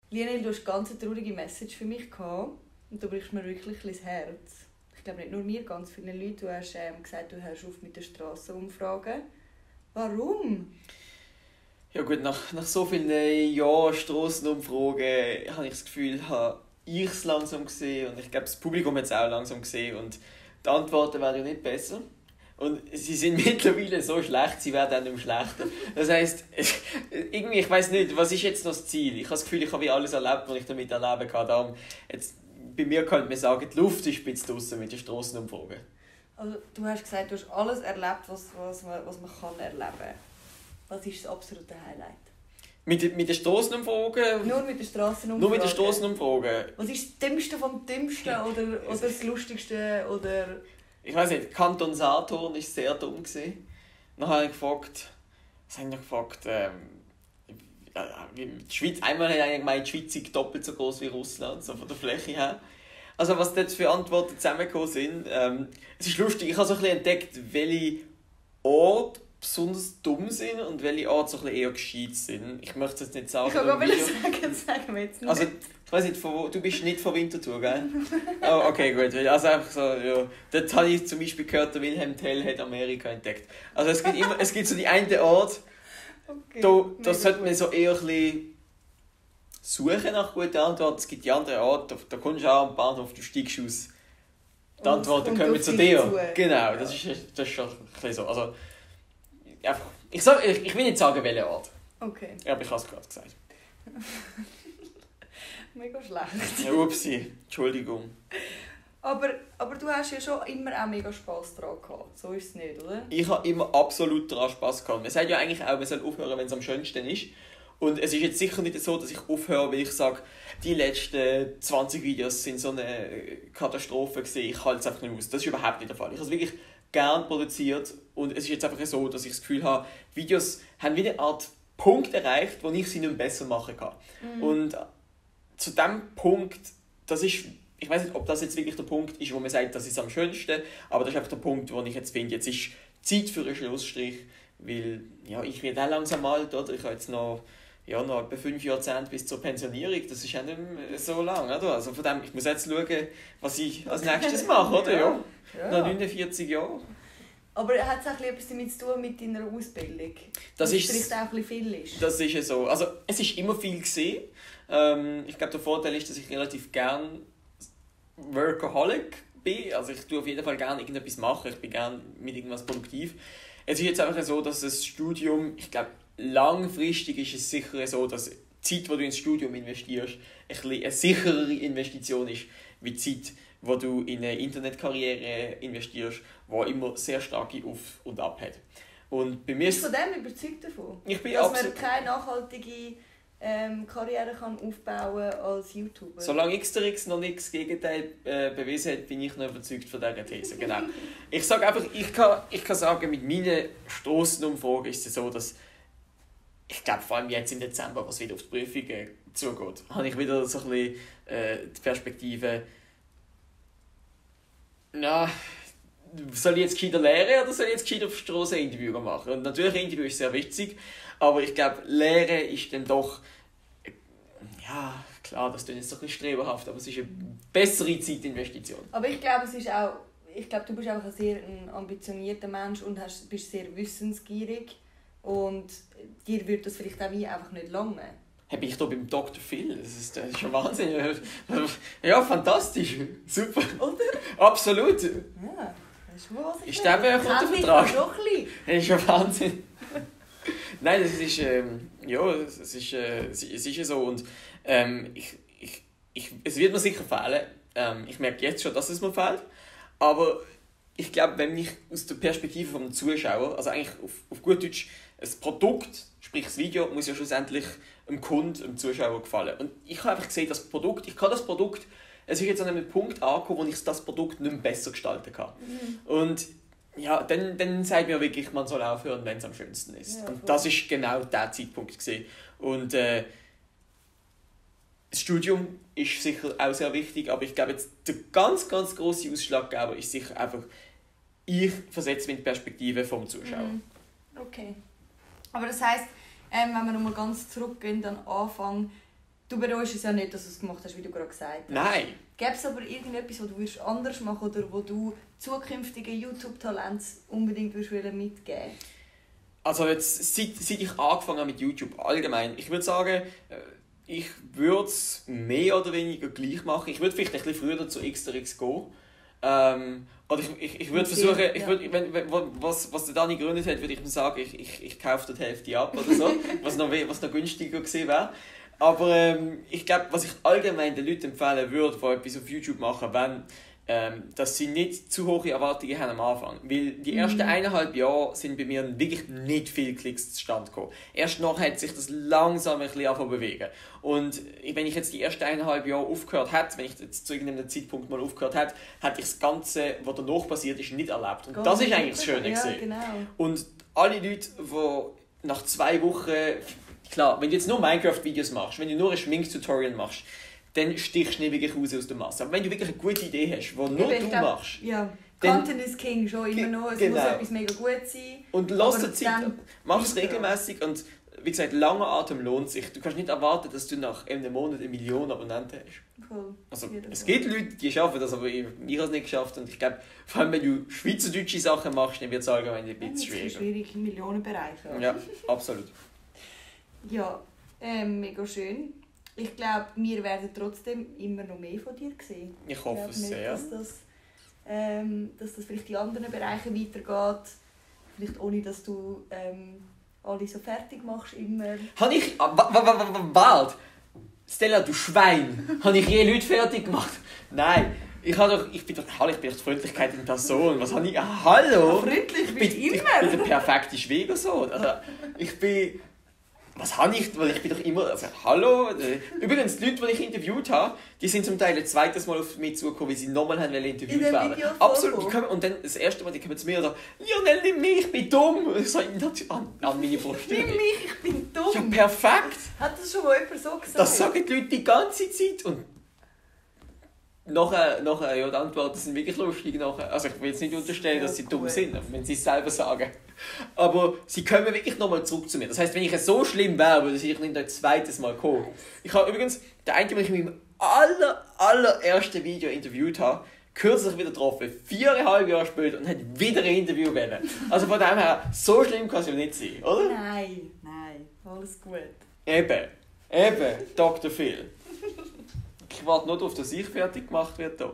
Lionel, du hast eine ganz traurige Message für mich gehabt. Und du brichst mir wirklich ins Herz. Ich glaube nicht nur mir, ganz viele Leute. Du hast gesagt, du hörst auf mit den Strassenumfragen. Warum? Ja gut, nach so vielen Jahren Strassenumfragen habe ich das Gefühl, habe ich es langsam gesehen und ich glaube, das Publikum hat es auch langsam gesehen und die Antworten werden ja nicht besser. Und sie sind mittlerweile so schlecht, sie werden auch nicht mehr schlechter. Das heisst, irgendwie, ich weiss nicht, was ist jetzt noch das Ziel? Ich habe das Gefühl, ich habe wie alles erlebt, was ich damit erleben kann. Darum, jetzt, bei mir könnte man sagen, die Luft ist ein bisschen draussen mit den Strassenumfragen. Also, du hast gesagt, du hast alles erlebt, was man kann erleben kann. Was ist das absolute Highlight? Mit den Strassenumfragen? Nur mit den Strassenumfragen? Nur mit den Strassenumfragen. Was ist das Dümmste vom Dümmsten oder das Lustigste? Oder... Ich weiss nicht, Kanton Solothurn war sehr dumm. Dann habe ich gefragt, die Schweiz, einmal hat er gemeint, die Schweiz sei doppelt so groß wie Russland, so von der Fläche her. Also was dort für Antworten zusammengekommen sind. Es ist lustig, ich habe so ein bisschen entdeckt, welche Orte besonders dumm sind und welche Orte so ein bisschen eher gescheit sind. Ich möchte es jetzt nicht sagen. Ich kann gar nicht sagen wir jetzt nicht. Also, ich weiss nicht, du bist nicht von Winterthur, gell? Oh, okay, gut. Also einfach so, ja. Dort habe ich zum Beispiel gehört, der Wilhelm Tell hat Amerika entdeckt. Also es gibt so die eine Ort, okay, da sollte man so eher ein bisschen suchen nach guten Antworten. Es gibt die andere Art, da kommst du auch am Bahnhof, du steigst aus. Die Antworten kommen zu dir. Genau, das ist schon ein bisschen so. Also, ich will nicht sagen, welche Art. Okay. Ja, aber ich habe es gerade gesagt. Mega schlecht. Ja, upsi, Entschuldigung. Aber du hast ja schon immer auch mega Spass daran gehabt. So ist es nicht, oder? Ich habe immer absolut daran Spass gehabt. Man sagt ja eigentlich auch, man soll aufhören, wenn es am schönsten ist. Und es ist jetzt sicher nicht so, dass ich aufhöre, weil ich sage, die letzten 20 Videos sind so eine Katastrophe gewesen, ich halte es einfach nicht aus. Das ist überhaupt nicht der Fall. Ich habe es wirklich gern produziert und es ist jetzt einfach so, dass ich das Gefühl habe, Videos haben wie eine Art Punkt erreicht, wo ich sie nicht mehr besser machen kann. Mhm. Und zu diesem Punkt, das ist, ich weiß nicht, ob das jetzt wirklich der Punkt ist, wo man sagt, das ist am schönsten, aber das ist einfach der Punkt, wo ich jetzt finde, jetzt ist Zeit für einen Schlussstrich, weil ja, ich werde auch langsam alt, oder? Ich habe jetzt noch etwa 5 Jahrzehnte bis zur Pensionierung, das ist ja nicht mehr so lang, oder? Also von dem, ich muss jetzt schauen, was ich als nächstes mache, oder? Ja. Nach 49 Jahren. Aber hat es auch etwas damit zu tun mit deiner Ausbildung? Das ist vielleicht auch ein bisschen viel ist? Das ist ja so. Also es ist immer viel gesehen. Ich glaube, der Vorteil ist, dass ich relativ gern Workaholic bin. Also ich tue auf jeden Fall gerne irgendetwas machen. Ich bin gerne mit irgendwas produktiv. Es ist jetzt einfach so, dass das Studium, ich glaube, langfristig ist es sicher so, dass die Zeit, die du ins Studium investierst, eine sicherere Investition ist, wie die Zeit, wo du in eine Internetkarriere investierst, die immer sehr starke Auf- und Ab hat. Und bei mir bist du von dem überzeugt davon? Ich bin dass man keine nachhaltige Karriere kann aufbauen als YouTuber? Solange Xterix noch nichts Gegenteil bewiesen hat, bin ich noch überzeugt von dieser These. Genau. Ich sage einfach, ich kann sagen, mit meinen Strassenumfragen ist es so, dass ich glaube, vor allem jetzt im Dezember, was wieder auf die Prüfungen zugeht, habe ich wieder so ein bisschen die Perspektive, na, soll ich jetzt gescheiter lernen oder soll ich jetzt gescheiter auf der Straße ein Interview machen? Und natürlich, ein Interview ist sehr wichtig, aber ich glaube, Lehren ist dann doch, ja, klar, das klingt jetzt doch ein bisschen streberhaft, aber es ist eine bessere Zeitinvestition. Aber ich glaube, du bist auch ein sehr ambitionierter Mensch und bist sehr wissensgierig und dir wird das vielleicht auch wie einfach nicht lange. Bin ich hier beim Dr. Phil? Das ist schon Wahnsinn. Ja, fantastisch. Super. Oder? Absolut. Ja, das ist was ich stehe auch unter Vertrag. Das ist schon Wahnsinn. Nein, das ist, es ist so. Und es wird mir sicher fehlen. Ich merke jetzt schon, dass es mir fehlt. Aber ich glaube, wenn ich aus der Perspektive des Zuschauers, also eigentlich auf gut Deutsch, ein Produkt, sprich das Video, muss ja schlussendlich dem Kunden, dem Zuschauer gefallen. Und ich habe einfach gesehen, es ist jetzt an einem Punkt angekommen, wo ich das Produkt nicht mehr besser gestalten kann. Mhm. Und ja, dann sagt mir wirklich, man soll aufhören, wenn es am schönsten ist. Ja, und das ist genau der Zeitpunkt gewesen. Und das Studium ist sicher auch sehr wichtig, aber ich glaube jetzt, der ganz, ganz grosse Ausschlaggeber ist sicher einfach, ich versetze mich in die Perspektive vom Zuschauer. Mhm. Okay. Aber das heisst, wenn wir nochmal ganz zurückgehen an den Anfang, Du bereust es ja nicht, dass du es gemacht hast, wie du gerade gesagt hast. Nein. Gäbe es aber irgendetwas, was du anders machen würdest oder wo du zukünftigen YouTube-Talenten unbedingt mitgeben würdest? Also jetzt, seit ich angefangen habe mit YouTube allgemein, ich würde sagen, ich würde es mehr oder weniger gleich machen. Ich würde vielleicht ein bisschen früher zu X3X gehen. Oder ich würde versuchen, was der Dani gegründet hat, würde ich ihm sagen, ich kaufe die Hälfte ab oder so, was noch günstiger gewesen wäre. Aber ich glaube, was ich allgemein den Leuten empfehlen würde, die etwas auf YouTube machen, wenn, dass sie nicht zu hohe Erwartungen haben am Anfang. Weil die ersten 1,5 Jahre sind bei mir wirklich nicht viele Klicks zustande gekommen. Erst nachher hat sich das langsam ein bisschen angefangen zu bewegen. Und wenn ich jetzt die ersten 1,5 Jahre aufgehört hätte, wenn ich jetzt zu irgendeinem Zeitpunkt mal aufgehört hätte, hätte ich das Ganze, was danach passiert ist, nicht erlebt. Und das ist eigentlich das Schöne. Ja, genau. Und alle Leute, die nach 2 Wochen... Klar, wenn du jetzt nur Minecraft-Videos machst, wenn du nur ein Schminktutorial machst, dann stichst du nicht wirklich raus aus der Masse. Aber wenn du wirklich eine gute Idee hast, die nur du machst... Ja, Content is King schon immer noch. Es muss etwas mega gut sein. Und lass dir Zeit, mach es regelmäßig und wie gesagt, langer Atem lohnt sich. Du kannst nicht erwarten, dass du nach einem Monat 1 Million Abonnenten hast. Cool. Also, es gibt Leute, die schaffen das, aber ich habe es nicht geschafft. Und ich glaube, vor allem wenn du schweizerdeutsche Sachen machst, dann wird es allgemein ein bisschen schwieriger. Das ist schwierig im Millionenbereich. Ja, absolut. Ja, mega schön. Ich glaube, wir werden trotzdem immer noch mehr von dir sehen. Ich hoffe es sehr. Dass das vielleicht in anderen Bereichen weitergeht. Vielleicht ohne, dass du alle so fertig machst immer. Habe ich... Warte! Stella, du Schwein! Habe ich je Leute fertig gemacht? Nein! Ich bin doch die Freundlichkeit in Person. Was habe ich... Hallo! Ja, freundlich bist du immer! Ich bin der perfekte Schwiegersohn. Also, ich bin... Was habe ich? Weil ich bin doch immer... Also, hallo? Übrigens, die Leute, die ich interviewt habe, die sind zum Teil ein zweites Mal auf mich zugekommen, weil sie nochmal interviewt werden. Absolut. Die kommen, und dann das erste Mal, die kommen zu mir und sagen, Lionel, nimm mich, ich bin dumm. Ich sage an meine Vorstellung. Nimm mich, ich bin dumm. Ja, perfekt. Hat das schon mal jemand so gesagt? Das sagen die Leute die ganze Zeit. Und nachher ja, die Antworten sind wirklich lustig. Also ich will jetzt nicht unterstellen, dass sie dumm sind, wenn sie es selber sagen. Aber sie kommen wirklich nochmal zurück zu mir. Das heisst, wenn ich es so schlimm wäre, würde ich nicht ein zweites Mal kommen. Ich habe übrigens, der eine, den ich in meinem allerersten Video interviewt habe, kürzlich wieder getroffen, 4,5 Jahre später, und hat wieder ein Interview gewonnen. Also von dem her, so schlimm kann es ja nicht sein, oder? Nein, alles gut. Eben, Dr. Phil. Ich warte nur darauf, dass ich fertig gemacht werde.